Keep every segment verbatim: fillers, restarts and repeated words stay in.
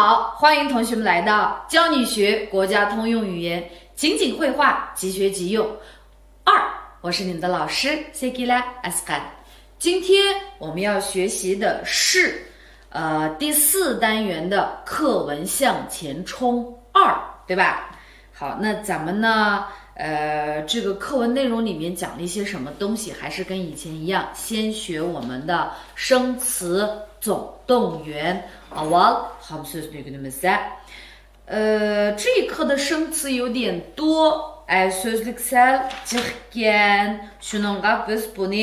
好，欢迎同学们来到教你学国家通用语言，情景会话，即学即用。二，我是你们的老师谢吉拉阿斯卡。今天我们要学习的是，呃，第四单元的课文向前冲二，对吧？好，那咱们呢，呃，这个课文内容里面讲了一些什么东西，还是跟以前一样，先学我们的生词总动员。Aval ham sözünü ögrenemiz. 呃，这一课的生词有点多，哎，sözlük sel çıkken. Şununga biz bunu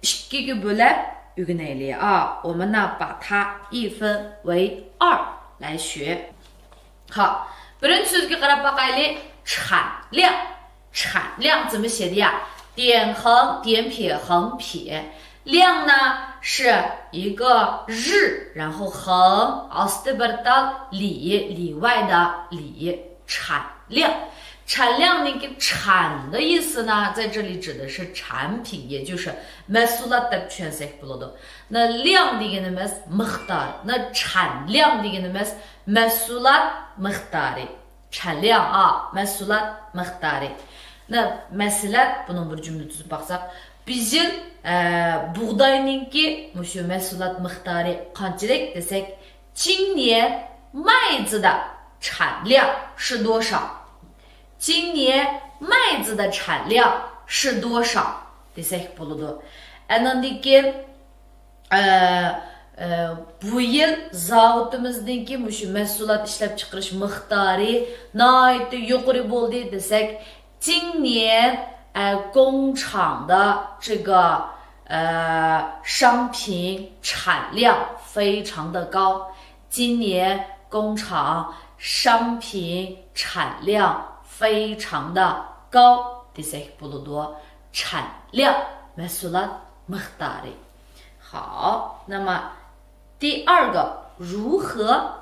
ikkiye bölüp ögreneyli. A, 我们呢把它一分为二来学。好，birinchi sözge qarap baqaylı. 产量，产量怎么写的呀？点横，点撇，横撇。量呢是一个日，然后横， astı bir dal li, 里外的里，产量。产量那个产的意思呢，在这里指的是产品，也就是 mahsulat deb tushunsak bo'ladi. 那量 deganimiz miqdor, 那产量 deganimiz mahsulat miqdori. 产量 a, mahsulat miqdori. 那 masalan, buning bir jumla tuzib baqsaq, bu yil, e, bug'doyninki mushu mahsulot miqdori qanchalik desak, 今年麦子的产量是多少？今年麦子的产量是多少？ desak bo'ladi. Anandan keyin, e, e, bu yil zavodimizninki mushu mahsulot ishlab chiqarish miqdori nihoyatda yuqori bo'ldi desak, 今年, e, 工厂的这个, e, 商品产量非常的高。 今年工厂商品产量非常的高 desak bo'ladi. 产量, mahsulot miqdori. 好，那么第二个，如何？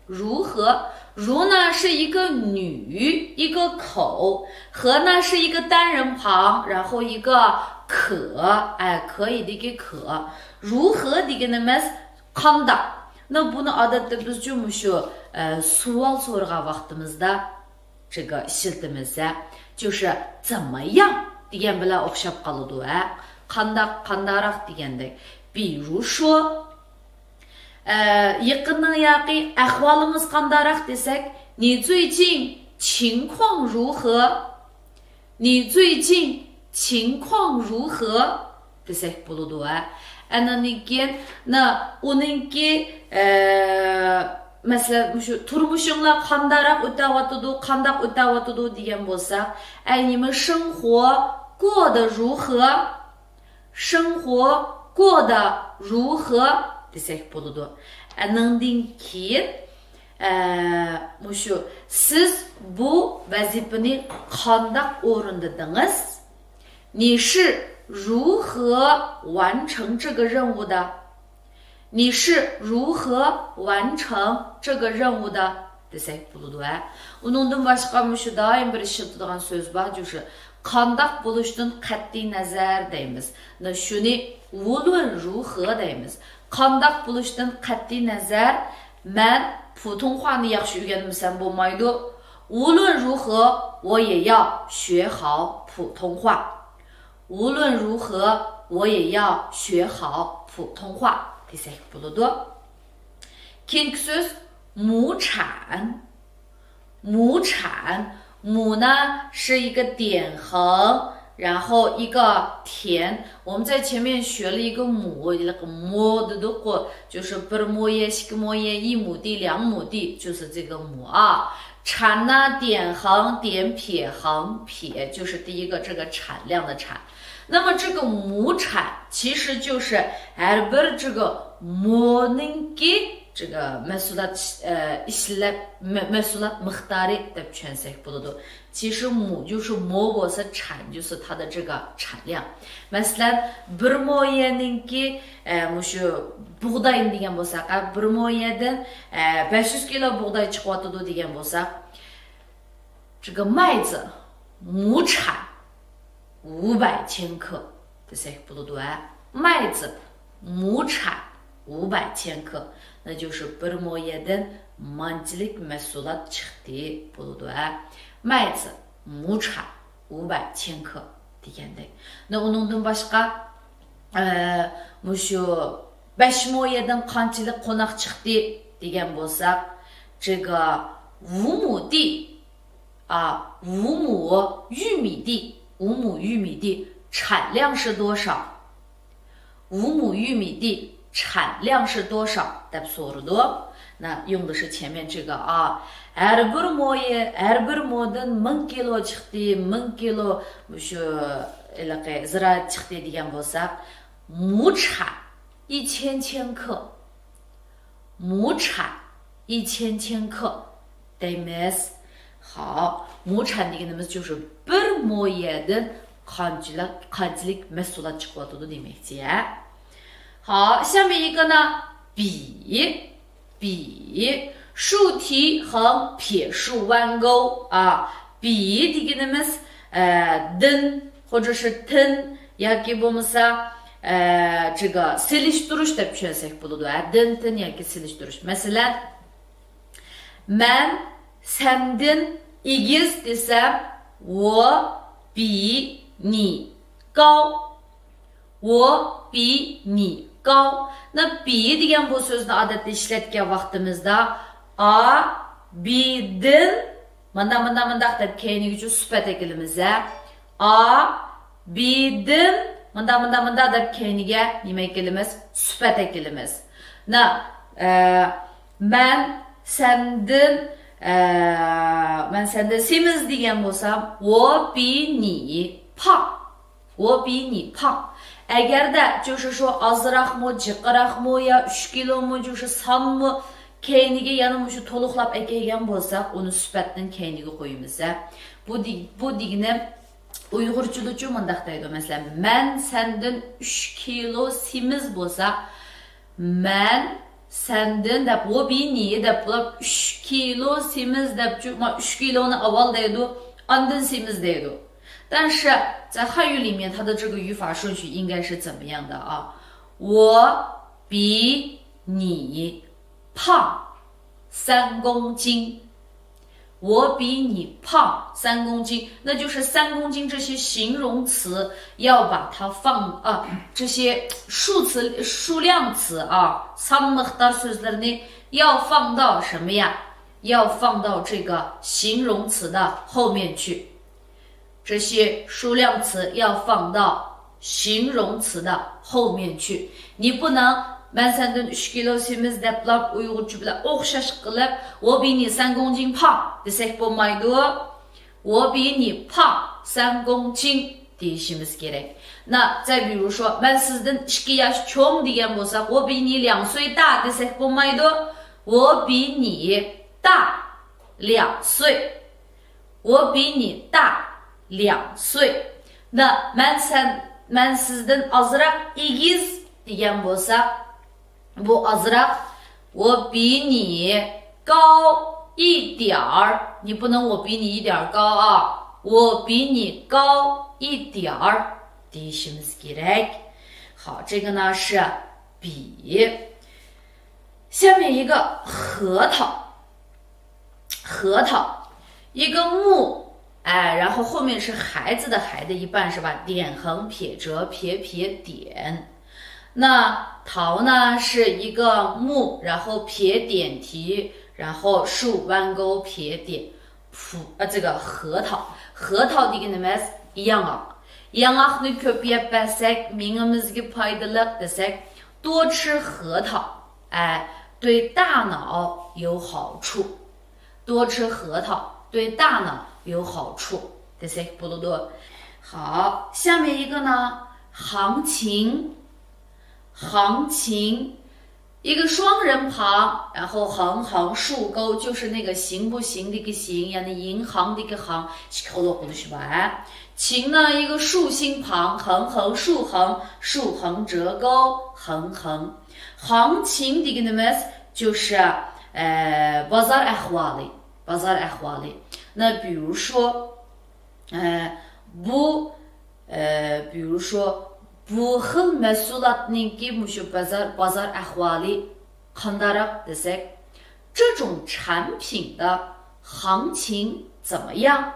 如何？如呢是一个女，一个口，何呢是一个单人旁，然后一个可，哎，可以的一个可。如何 deganimiz qandoq? 那 buni odatda biz shu, e, savol so'ragan vaqtimizda 这个 ishlatamiz, 就是怎么样 degan bilan o'xshab qoladi, a? Qandoq, qandoqroq degandek. 比如说, e, yaqinning yoqi ahvolingiz qandoqroq desak, 你最近情况如何？你最近情况如何？ desak bo'ladi, a. Anandan keyin, na, uningki, e, masalan, shu turmushinglar qandoqroq o'tyapti, qandoq o'tyapti degan bo'lsa, 哎，你们生活过得如何？生活过得如何？ desak bo'ladi. Anandan keyin, e, mushu, siz bu vazifani qandoq o'rindadingiz? 你是如何完成这个任务的？你是如何完成这个任务的？ desak bo'ladi, a. Uningdan boshqa mushu doim bir ishlatadigan so'z bor, 就是 qandoq bo'lishdan qat'iy nazar deymiz. Na, shuni 无论如何 deymiz. Qandoq bo'lishdan qat'iy nazar, men 普通话ni yaxshi o'rganmasam bo'lmaydi. 无论如何我也要学好普通话。无论如何我也要学好普通话 desak bo'ladi. Keyingi so'z 亩产。 亩产，亩呢是一个点横，然后一个田。我们在前面学了一个亩，那个 mo 的读过，就是 bir mo ye, ikki mo ye, 一亩地、两亩地，就是这个亩啊。产呢，点横，点撇，横撇，就是第一个这个产量的产。那么这个亩产其实就是 har bir 这个 moninki 这个 mahsulot, e, ishlab, ma-, mahsulot miqdori deb tushunsak bo'ladi. 其实 mo 就是 mo bo'lsa, 产就是它的这个产量. Masalan, bir mo yeninki, e, mushu bug'doyni degan bo'lsaq, a, bir mo yedan, e, besh yuz kilo bug'doy chiqyotidi degan bo'lsa, 这个麦子亩产五百千克 desak bo'ladi, a. 麦子亩产五百千克،那就是بىر مو يەردىن مانچىلىك مەھسۇلات چىقتى بولىدۇ ھە. 麦子، 亩产، 五百千克 دېگەندەك. 那 ئۇنىڭدىن باشقا، ئە، مۇشۇ بەش مو يەردىن قانچىلىك قوناق چىقتى دېگەن بولساق، 这个五亩地 啊，五亩玉米地，五亩玉米地产量是多少？五亩玉米地产量是多少 دەپ سورىدۇ. 那用的是前面这个 ئا. ھەر بىر مويى، ھەر بىر مودىن مىڭ كىلو چىقتى، مىڭ كىلو مۇشۇ ھېلىقى زىرائەت چىقتى دېگەن بولساق، 亩产一千千克. 亩产一千千克 دەيمىز. 好،亩产 دېگىنىمىز 就是 بىر مو يەردىن قانچىلىك، قانچىلىك مەھسۇلات چىقىۋاتىدۇ دېمەكچى ھە. 好，下面一个呢，笔，笔，竖提横撇竖弯钩啊，笔 دېگىنىمىز، ئە، دىن، 或者是 تىن ياكى بولمىسا، ئە، 这个 سېلىشتۇرۇش دەپ چۈشەنسەك بولىدۇ ھە. دىن، تىن ياكى سېلىشتۇرۇش. مەسىلەن، مەن سەندىن ئېگىز دېسەم، 我比你高. 我比你高. 那 比 دېگەن بۇ سۆزنى ئادەتتە ئىشلەتكەن ۋاقتىمىزدا، ئا، بى دىن مۇنداق، مۇنداق، مۇنداق دەپ كەينىگىچە سۈپەت ئەكېلىمىز ھە. ئا، بى دىن مۇنداق، مۇنداق، مۇنداق دەپ كەينىگە نېمە ئەكېلىمىز؟ سۈپەت ئەكېلىمىز. 那، ئە، مەن سەندىن، ئە، مەن سەندىن سېمىز دېگەن بولسام، 我比你胖. 我比你胖. ئەگەردە 就是说 ئازراقمۇ، جىقراقمۇ يا ئۈچ كىلومۇ، 就是 سانمۇ كەينىگە يەنە مۇشۇ تولۇقلاپ ئەكەلگەن بولساق، ئۇنى سۈپەتتىن كەينىگە قويىمىز ھە. بۇ دېگ-، بۇ دېگىنىم ئۇيغۇرچىدىچۇ مۇنداق دەيدۇ، مەسىلەن، مەن سەندىن ئۈچ كىلو سېمىز بولسا، مەن سەندىن دەپ، 我比你 دەپ بولۇپ، ئۈچ كىلو سېمىز دەپچۇ، ما، ئۈچ كىلونى ئاۋۋال دەيدۇ، ئاندىن سېمىز دەيدۇ. 但是在汉语里面，它的这个语法顺序应该是怎么样的啊？ 我比你胖三公斤. 我比你胖三公斤，那就是三公斤这些形容词要把它放，啊，这些数词、数量词啊， سان مىقدار سۆزلىرىنى 要放到什么呀？ 要放到这个形容词的后面去。 这些数量词要放到形容词的后面去。你不能 مەن سەندىن ئۈچ كىلو سېمىز دەپلا ئۇيغۇرچە بىلەن ئوخشاش قىلىپ، 我比你三公斤胖 دېسەك بولمايدۇ. 我比你胖三公斤 دېيىشىمىز كېرەك. 那再比如说، مەن سىزدىن ئىككى ياش چوڭ دېگەن بولساق، 我比你两岁大 دېسەك بولمايدۇ. 我比你大两岁. 我比你大两岁. 那 مەن سەن، مەن سىزدىن ئازراق ئېگىز دېگەن بولساق، بۇ ئازراق، 我比你高一点儿. 你不能 我比你一点儿高 啊. 我比你高一点儿 دېيىشىمىز كېرەك. 好，这个呢是比。下面一个核桃。 核桃，一个木，哎，然后后面是孩子的孩的一半是吧？点横撇折撇撇点。那桃呢是一个木，然后撇点提，然后竖弯钩撇点。葡，呃，这个核桃，核桃 دېگىنىمىز ياڭاق. ياڭاقنى كۆپ يەپ بەرسەك، مېڭىمىزگە پايدىلىق دېسەك، 多吃核桃. 哎，对大脑有好处。 多吃核桃对大脑有好处 دېسەك بولىدۇ. 好，下面一个呢，行情。行情，一个双人旁，然后横横竖钩，就是那个行不行的一个行， يعني 银行的一个行， ئىككى قول ئوقۇلۇشى بار. 情呢，一个竖心旁，横横竖横，竖横折钩，横横。 行情 دېگىنىمىز 就是، ئە، بازار ئەھۋالى، بازار ئەھۋالى. 那比如说، ئە، بۇ، ئە، 比如说، بۇ خىل مەھسۇلاتنىڭكى مۇشۇ بازار، بازار ئەھۋالى قانداقراق دېسەك، 这种产品的行情怎么样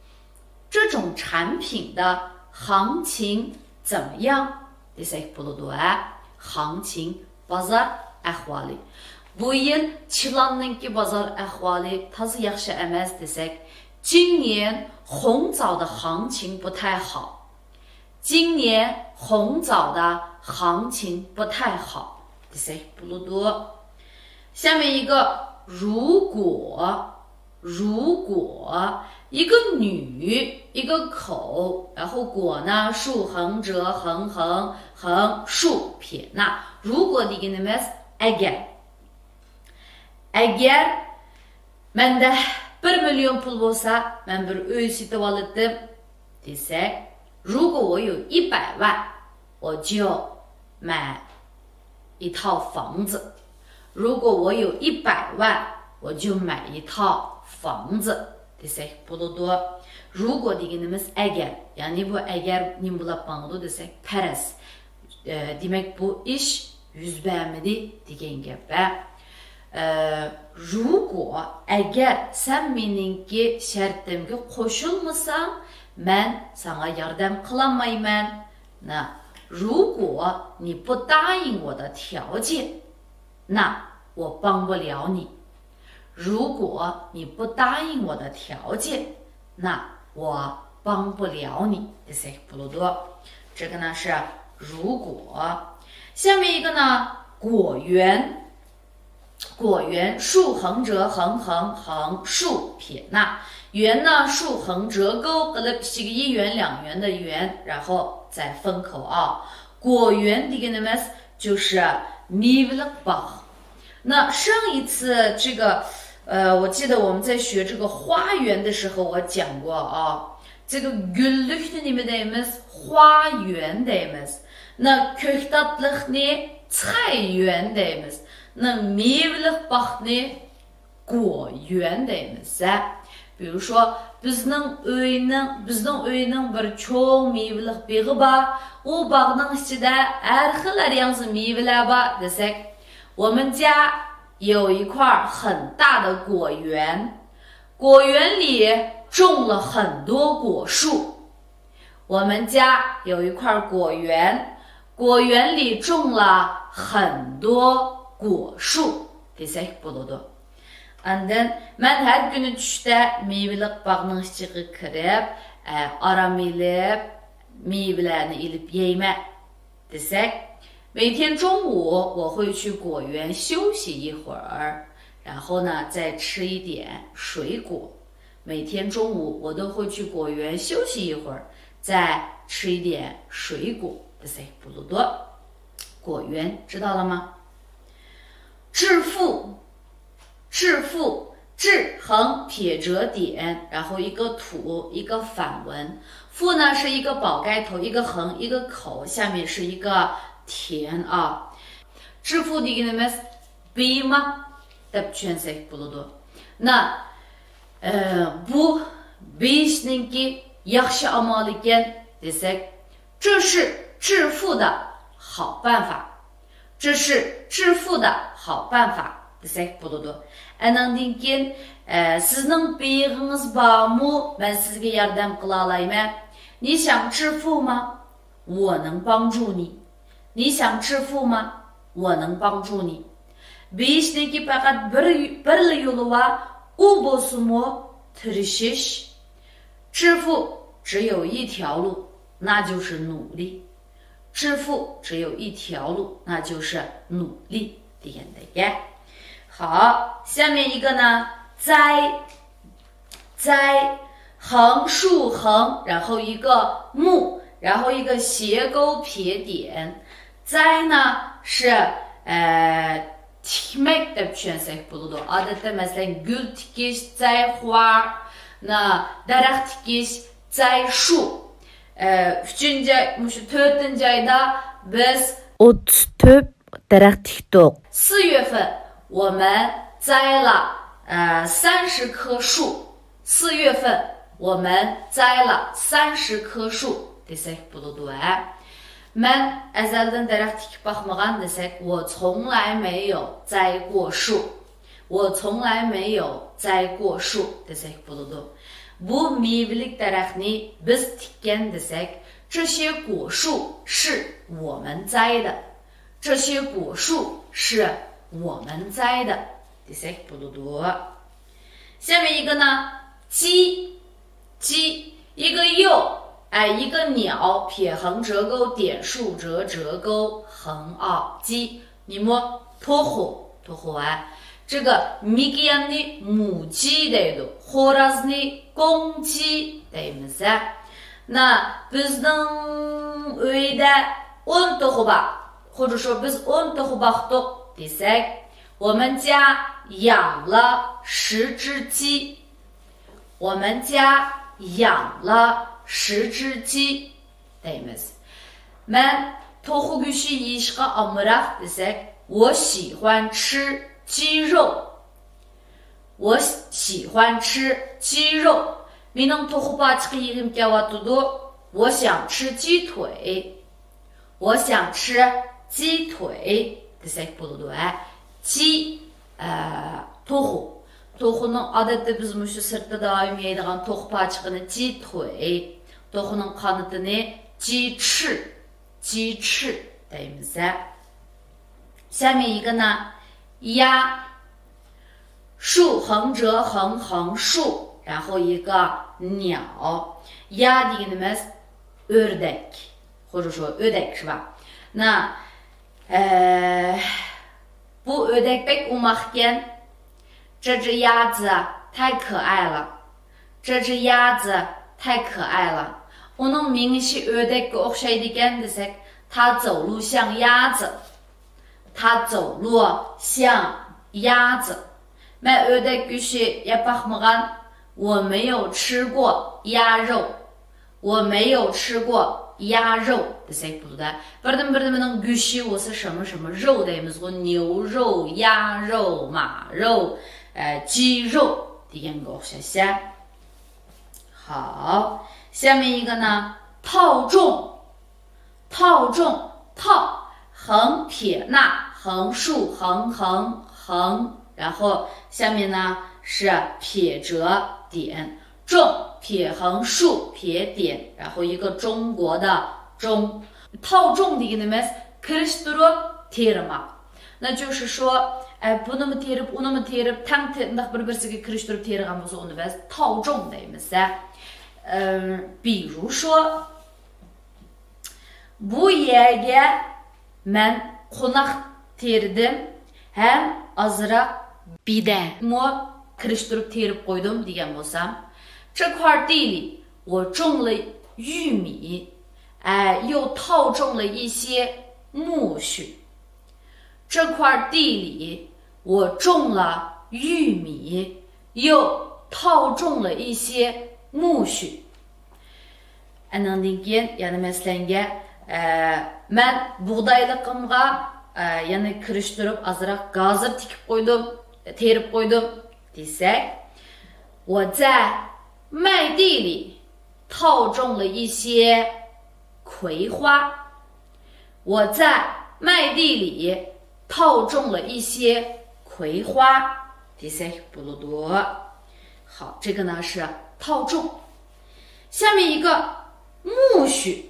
؟ 这种产品的行情怎么样 دېسەك بولىدۇ، ھە؟ 行情، بازار ئەھۋالى. بۇ يىل چىلاننىڭكى بازار ئەھۋالى تازا ياخشى ئەمەس دېسەك، 今年红枣的行情不太好. 今年红枣的行情不太好 دېسەك بولىدۇ. 下面一个，如果，如果，一个女，一个口，然后果呢，竖横折横横横竖撇捺。 如果 دېگىنىمىز ئەگەر. ئەگەر مەندە بىر مىليون پۇل بولسا، مەن بىر ئۆي سېتىۋالاتتىم دېسەك، 如果我有一百万，我就买一套房子。 如果我有一百万，我就买一套房子 دېسەك بولىدۇ. 如果 دېگىنىمىز ئەگەر، يەنى بۇ ئەگەر نېمە بولاپ ماڭىدۇ دېسەك، پەرەز. ئە، دېمەك، بۇ ئىش يۈز بەرمىدى دېگەن گەپ، ھە؟ ئە، 如果، ئەگەر سەن مېنىڭكى شەرتىمگە قوشۇلمىساڭ، مەن ساڭا ياردەم قىلالمايمەن. 那如果你不答应我的条件，那我帮不了你。 如果你不答应我的条件，那我帮不了你 دېسەك بولىدۇ. 这个呢是如果。下面一个呢，果园。果园，竖横折横横横竖撇捺。 园呢，竖横折钩 قىلىپ ئىچىگە 一元两元的元，然后再封口啊。 果园 دېگىنىمىز 就是 مېۋىلىك باغ. 那上一次这个，呃，我记得我们在学这个花园的时候，我讲过啊，这个 گۈللۈكنى نېمە دەيمىز؟ 花园 دەيمىز. 那 كۆكتاتلىقنى 菜园 دەيمىز. 那 مېۋىلىك باغنى 果园 دەيمىز، ھە. 比如说، بىزنىڭ ئۆينىڭ، بىزنىڭ ئۆينىڭ بىر چوڭ مېۋىلىك بېغى بار. ئۇ باغنىڭ ئىچىدە ھەر خىل، ھەر ياڭزا مېۋىلەر بار دېسەك، 我们家有一块很大的果园。 果园里种了很多果树。 我们家有一块果园，果园里种了很多果树 دېسەك بولىدۇ. ئاندىن مەن ھەر كۈنى چۈشتە مېۋىلىك باغنىڭ ئىچىگە كىرىپ، ئە، ئارام ئېلىپ، مېۋىلەرنى ئېلىپ يەيمەن دېسەك، 每天中午我会去果园休息一会儿，然后呢，再吃一点水果。 每天中午我都会去果园休息一会儿，再吃一点水果 دېسەك بولىدۇ. 果园知道了吗？致富，致富，致横撇折点，然后一个土，一个反文。富呢是一个宝盖头，一个横，一个口，下面是一个田啊。致富 دېگىنىمىز بېيىماق دەپ چۈشەنسەك بولىدۇ. 那، ئە، بۇ بېيىشنىڭكى ياخشى ئامال ئىكەن دېسەك، 这是致富的好办法。 这是致富的好办法 دېسەك بولىدۇ. ئەنىڭدىن كېيىن، ئە، سىزنىڭ بېيىغىڭىز بارمۇ؟ مەن سىزگە ياردەم قىلالايمەن. 你想致富吗؟ 我能帮助你。 你想致富吗？ 我能帮助你。 بېيىشنىڭكى پەقەت بىر، بىرلا يولى بار، ئۇ بولسىمۇ تىرىشىش. 致富只有一条路，那就是努力。 致富只有一条路，那就是努力 دېگەندەك. 好，下面一个呢，栽，栽，横竖横，然后一个木，然后一个斜钩撇点。栽呢是，呃， تىكمەك دەپ چۈشەنسەك بولىدۇ. ئادەتتە، مەسىلەن، گۈل تىكىش، 栽花، دەرەخ تىكىش، 栽树. ئە، ئۈچىنچى، مۇشۇ تۆتىنچى ئايدا بىز ئوتتۇز تۆت دەرەخ تىكتۇق. 四月份我们栽了，呃，三十棵树。 四月份我们栽了三十棵树 دېسەك بولىدۇ، ھە. مەن ئەزەلدىن دەرەخ تىكىپ باقمىغان دېسەك، 我从来没有栽过树. 我从来没有栽过树 دېسەك بولىدۇ. بۇ مېۋىلىك دەرەخنى بىز تىككەن دېسەك، 这些果树是我们栽的. 这些果树是我们栽的 دېسەك بولىدۇ. 下面一个呢，鸡，鸡，一个鼬，哎，一个鸟，撇横折钩，点竖折，折钩，横拗，鸡。你摸， توخۇ، توخۇ ھە. 这个 مىكىياننى 母鸡 دەيدۇ، خورازنى 公鸡 دەيمىز ھە. 那 بىزنىڭ ئۆيدە ئون توخۇ بار. 或者说 بىز ئون توخۇ باقتۇق دېسەك، 我们家养了十只鸡. 我们家养了十只鸡 دەيمىز. مەن توخۇ گۆشى يېيىشقا ئامراق دېسەك، 我喜欢吃鸡肉. 我喜欢吃鸡肉. مېنىڭ توخۇ پاچىقى يېگۈم كېلىۋاتىدۇ. 我想吃鸡腿. 我想吃鸡腿 دېسەك بولىدۇ ھە. 鸡، ئە، توخۇ. توخۇنىڭ ئادەتتە بىز مۇشۇ سىرتتا دائىم يەيدىغان توخۇ پاچىقىنى 鸡腿، توخۇنىڭ قانىتىنى 鸡翅، 鸡翅 دەيمىز ھە. 下面一个呢，鸭，竖横折横横竖，然后一个鸟。 يا دېگىنىمىز ئۆردەك. 或者说 ئۆدەك شۇ. 那، ئە، بۇ ئۆدەك بەك ئوماقكەن. 这只鸭子太可爱了. 这只鸭子太可爱了. ئۇنىڭ مېڭىشى ئۆدەككە ئوخشايدىكەن دېسەك، 它走路像鸭子. 它走路像鸭子. مەن ئۆدەك گۆشى يەپ باقمىغان. 我没有吃过鸭肉. 我没有吃过鸭肉 دېسەك بولىدۇ. بىردىن بىر نېمىنىڭ گۆشى بولسا 什么什么肉 دەيمىزغۇ، 牛肉، 鸭肉، 马肉، ئە، 鸡肉 دېگەنگە ئوخشاش. 好，下面一个呢，套种. 套种，套，横撇捺，横竖，横横横，然后下面呢是撇折点，种，撇横竖撇点，然后一个中国的中。 套种 دېگىنىمىز كىرىشتۈرۈپ تېرىماق. 那就是说، ئە، بۇنىمۇ تېرىپ، ئۇنىمۇ تېرىپ، تەڭ تېرىنداق بىر-بىرسىگە كىرىشتۈرۈپ تېرىغان بولسا، ئۇنى بىز 套种 دەيمىز. ئە، 比如说، بۇ يەرگە مەن قوناق تېرىدىم ھەم ئازراق بىدەمۇ كىرىشتۈرۈپ تېرىپ قويدۇم دېگەن بولسام، 这块地里我种了玉米，哎，又套种了一些苜蓿。这块地里我种了玉米，又套种了一些苜蓿。 ئەنىڭدىن كېيىن يەنە مەسىلەنگە، ئە، مەن بۇغدايلىقىمغا، ئە، يەنە كىرىشتۈرۈپ ئازراق گازىر تىكىپ قويدۇم، تېرىپ قويدۇم دېسەك، 我在麦地里套种了一些葵花。 我在麦地里套种了一些葵花 دېسەك بولىدۇ. 好，这个呢是套种。下面一个苜蓿，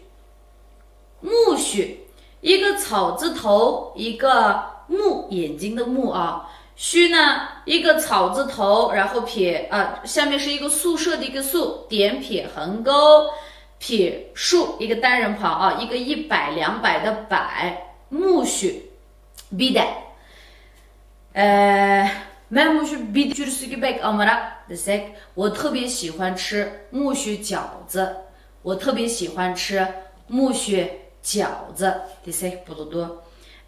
苜蓿，一个草字头，一个目，眼睛的目啊。蓿呢，一个草字头，然后撇，啊，下面是一个宿舍的一个宿，点撇横钩， 撇竖一个单人旁啊，一个一百、两百的百，苜蓿， بىدە. 呃، مەن مۇشۇ بىدە چۈشۈرۈشىگە بەك ئامراق دېسەك، 我特别喜欢吃苜蓿饺子. 我特别喜欢吃苜蓿饺子 دېسەك بولىدۇ.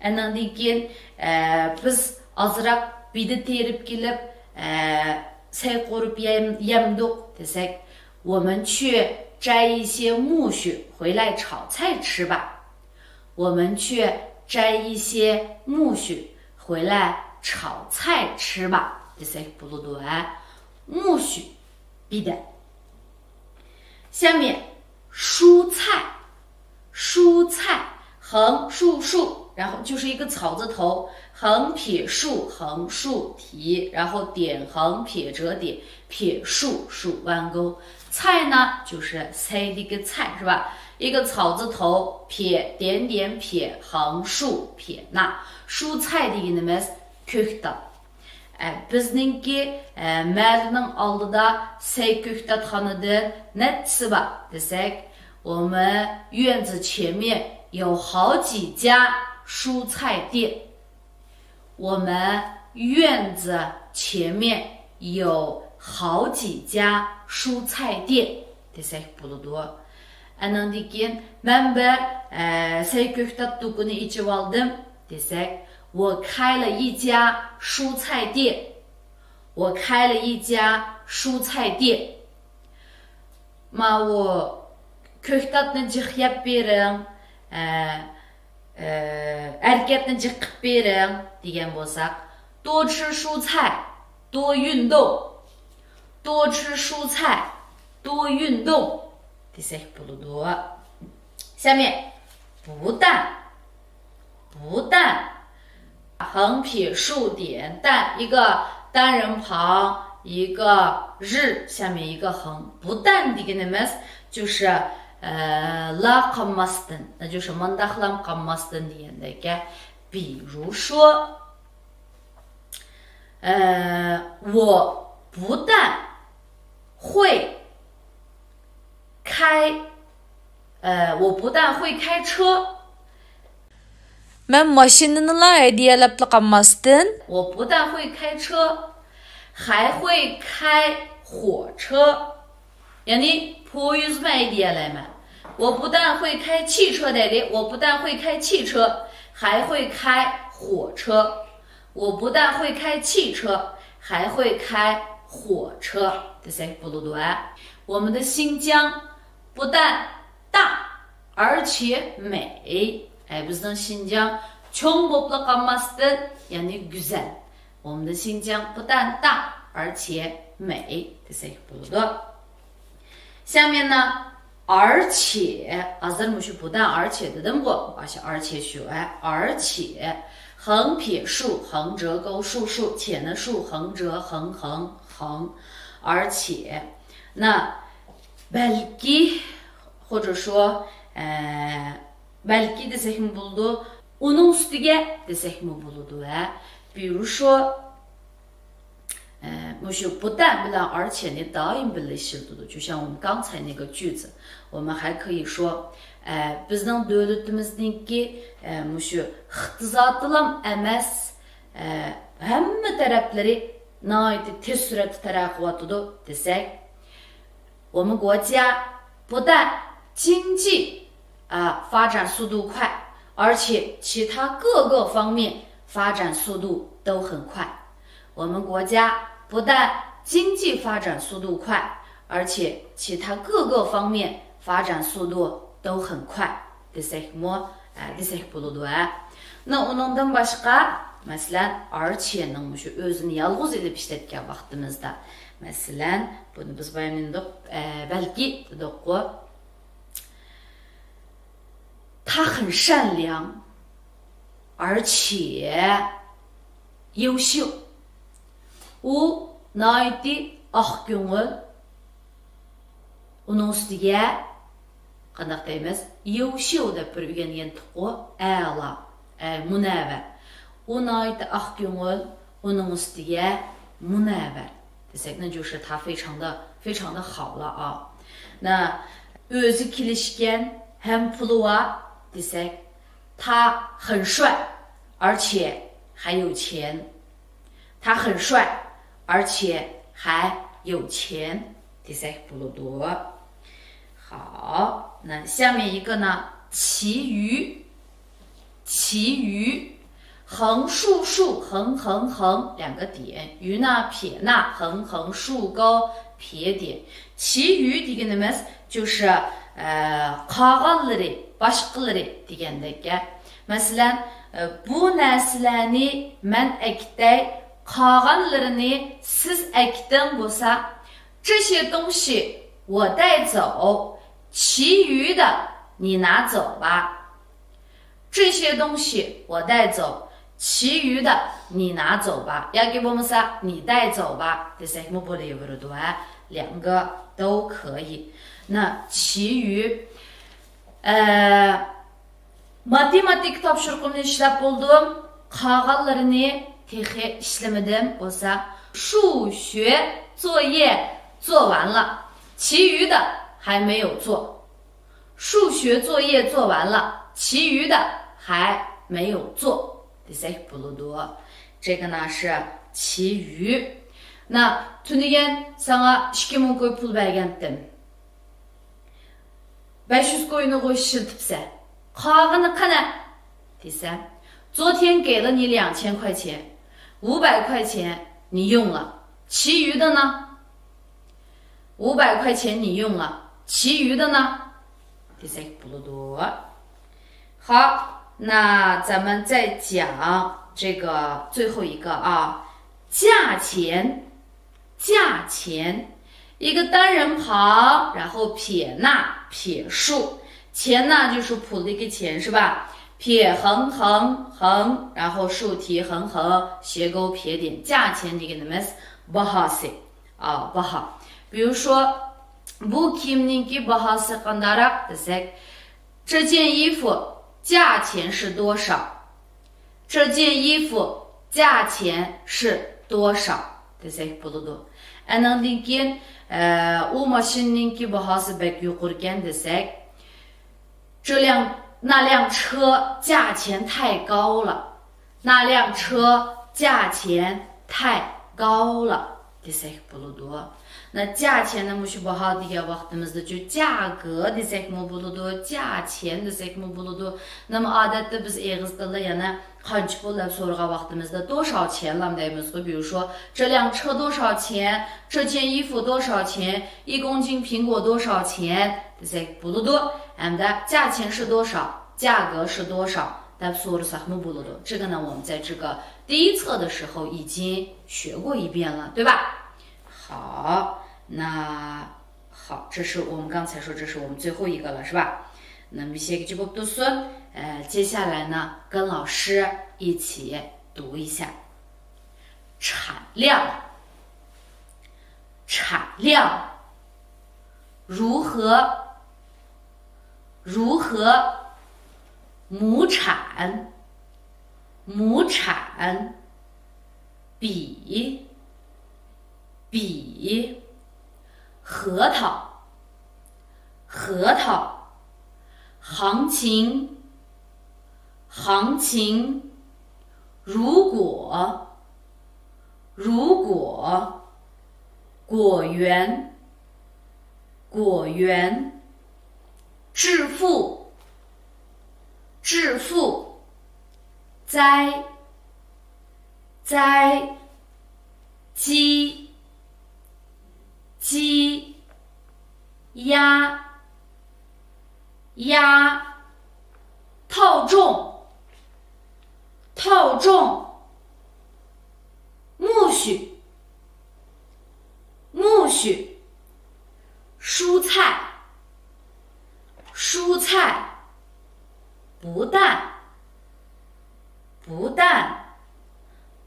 ئەنىڭدىن كېيىن، ئە، بىز ئازراق بىدە تېرىپ كېلىپ، ئە، سەي قورۇپ يەم-، يەمدۇق دېسەك، 我们去摘一些苜蓿回来炒菜吃吧. 我们去摘一些苜蓿回来炒菜吃吧 دېسەك بولىدۇ ھە. مۇشۇ بىدە. 下面，蔬菜، 蔬菜横竖竖，然后就是一个草字头，横撇竖，横竖提，然后点横撇折点，撇竖竖弯钩。菜呢，就是菜的一个菜，是吧？一个草字头，撇点点撇，横竖撇捺。蔬菜的意思呢，كۆكتات. ئە، بىزنىڭكى، ئە، مەھەللىنىڭ ئالدىدا سەي كۆكتاتخانىدىن نەچچىسى بار دېسەك، 我们院子前面有好几家蔬菜店。我们院子前面有好几家蔬菜店 دېسەك بولىدۇ. ئانىڭدىن كېيىن مەن بىر، ئە، سەي كۆكتات دۇكىنى ئېچىۋالدىم دېسەك، 我开了一家蔬菜店。我开了一家蔬菜店。 ماۋۇ كۆكتاتنى جىق يەپ بېرىڭ، ئە، ئە، ھەرىكەتنى جىق قىلىپ بېرىڭ دېگەن بولساق، 多吃蔬菜，多运动。多吃蔬菜，多运动 دېسەك بولىدۇ. 下面，不但，不但 横撇竖点担，一个单人旁，一个日，下面一个横。不但 دېگىنىمىز 就是، ئە، لا قالماستىن، 那就是 مانداقلام قالماستىن دېگەندەك. 比如说، 呃，我不但会开，呃，我不但会开车。 مەن ماشىنىنىلا ھەيدىيەلەپلا قالماستىن، 我不但会开车，还会开火车。 يەنى پويىزمۇ ھەيدىيەلەيمەن. 我不但会开汽车 دەيلى، 我不但会开汽车，还会开火车。 我不但会开汽车，还会开火车 دېسەك بولىدۇ ھە. 我们的新疆不但大，而且美。 ئەي، بىزنىڭ شىنجاڭ چوڭ بولۇپلا قالماستىن، يەنى گۈزەل. 我们的新疆不但大，而且美 دېسەك بولىدۇ. 下面呢，而且، ھازىر مۇشۇ 不但而且 دېدىمغۇ، ئاشۇ 而且 شۇ ھە. 而且، 横撇竖，横折钩竖竖，且呢竖，横折横横横。 而且，那بەلكى، 或者说، ئە، بەلكى دېسەكمۇ بولىدۇ، ئۇنىڭ ئۈستىگە دېسەكمۇ بولىدۇ ھە. 比如说، ئە، مۇشۇ 不但 بىلەن 而且 نى دائىم بىللە ئىشلىتىدۇ. 就像我们刚才那个句子，我们还可以说، ئە، بىزنىڭ دۆلىتىمىزنىڭكى، ئە، مۇشۇ ئىقتىسادىلام ئەمەس، ئە، ھەممە تەرەپلىرى ناھايىتى تېز سۈرئەتتە تەرەققىي قىلىۋاتىدۇ دېسەك، 我们国家不但经济，啊，发展速度快，而且其他各个方面发展速度都很快。我们国家不但经济发展速度快，而且其他各个方面发展速度都很快。 دېسەكمۇ، ئە، دېسەك بولىدۇ ھە. مانا ئۇنىڭدىن باشقا، مەسىلەن، 而且 نىڭ مۇشۇ ئۆزىنى يالغۇز ئېلىپ ئىشلەتكەن ۋاقتىمىزدا، مەسىلەن، بۇنى بىز بايام نېمە دېدۇق؟ ئە، بەلكى دېدۇققۇ. 他很善良，而且优秀。 ئۇ ناھايىتى ئاق كۆڭۈل، ئۇنىڭ ئۈستىگە قانداق دەيمىز؟ 优秀 دەپ بىر ئۆگەنگەنتۇققۇ، ئەلا، ئەي مۇنەۋۋەر. ئۇ ناھايىتى ئاق كۆڭۈل، ئۇنىڭ ئۈستىگە مۇنەۋۋەر دېسەك، 那就是他非常的، 非常的好了啊。 ئۆزى كېلىشكەن ھەم پۇلى بار دېسەك، 他很帅，而且还有钱。 他很帅，而且还有钱 دېسەك بولىدۇ. 好，那下面一个呢？其余，其余，横竖竖，横横横两个点，余捺撇捺，横横竖钩撇点。其余 دېگىنىمىز 就是، ئە، قالغانلىرى، باشقىلىرى دېگەندەك گەپ. مەسىلەن، ئە، بۇ نەرسىلەرنى مەن ئەكېتەي، قالغانلىرىنى سىز ئەكېتىڭ بولسا، 这些东西我带走，其余的你拿走吧。这些东西我带走，其余的你拿走吧 ياكى بولمىسا 你带走吧 دېسەكمۇ بولۇۋېرىدۇ ھە. 两个都可以. 那其余 ئە، ماتېماتىكا تاپشۇرۇقۇمنى ئىشلەپ بولدۇم. قالغانلىرىنى تېخى ئىشلىمىدىم. بولسا، 数学作业做完了，其余的还没有做. 数学作业做完了，其余的还没有做 دېسەك بولىدۇ. 这个呢是其余. 那 تۈنۈگۈن ساڭا ئىككى مىڭ كوي پۇل بەرگەنتىم. بەش يۈز كوينىغۇ ئىشلىتىپسەن. قالغىنى قېنى؟ دېسە، 昨天给了你两千块钱، 五百块钱你用了，其余的呢？ 五百块钱你用了，其余的呢？ دېسەك بولىدۇ. 好，那咱们再讲这个最后一个啊，价钱，价钱，一个单人旁，然后撇捺，撇竖，钱呢就是普利克钱是吧？撇横横横，然后竖提横横，斜勾撇点，价钱 دېگىنىمىز باھاسى. 啊， باھا. 比如说، بۇ كىيىمنىڭكى باھاسى قانداقراق دېسەك، 这件衣服价钱是多少؟ 这件衣服价钱是多少 دېسەك بولىدۇ. ئانىڭدىن كېيىن، ئە، ئۇ ماشىنىنىڭكى باھاسى بەك يۇقىرىكەن دېسەك، 这辆، 那辆车价钱太高了. 那辆车价钱太高了 دېسەك بولىدۇ. 那价钱 نى مۇشۇ باھا دېگەن ۋاقتىمىزدىچۇ 价格 دېسەكمۇ بولىدۇ، 价钱 دېسەكمۇ بولىدۇ. نېمە ئادەتتە بىز ئېغىز تىلدا يەنە قانچە پۇل دەپ سورىغان ۋاقتىمىزدا 多少钱 لام دەيمىزغۇ، 比如说، 这辆车多少钱؟ 这件衣服多少钱؟ 一公斤苹果多少钱 دېسەك بولىدۇ. ھەمدە 价钱是多少؟ 价格是多少 دەپ سورىساقمۇ بولىدۇ. 这个呢，我们在这个第一册的时候已经学过一遍了，对吧？好，那好，这是我们刚才说这是我们最后一个了，是吧？那么 بېشىنچى بولۇپ تۇرسۇن. 呃，接下来呢，跟老师一起读一下。 产量，产量，如何，如何，亩产，亩产，比，比，核桃，核桃，行情，行情，如果， 如果，果园，果园，致富，致富，灾，灾，鸡，鸡，鸭，鸭，套种，套种， 苜蓿，苜蓿，蔬菜，蔬菜，不但，不但，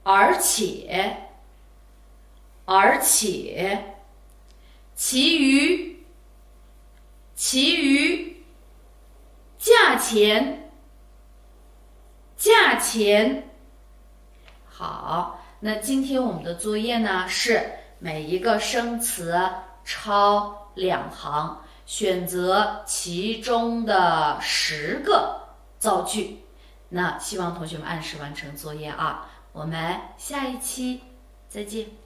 而且，而且，其余，其余，价钱，价钱。 好，那今天我们的作业呢是每一个生词抄两行，选择其中的十个造句。那希望同学们按时完成作业啊！我们下一期再见。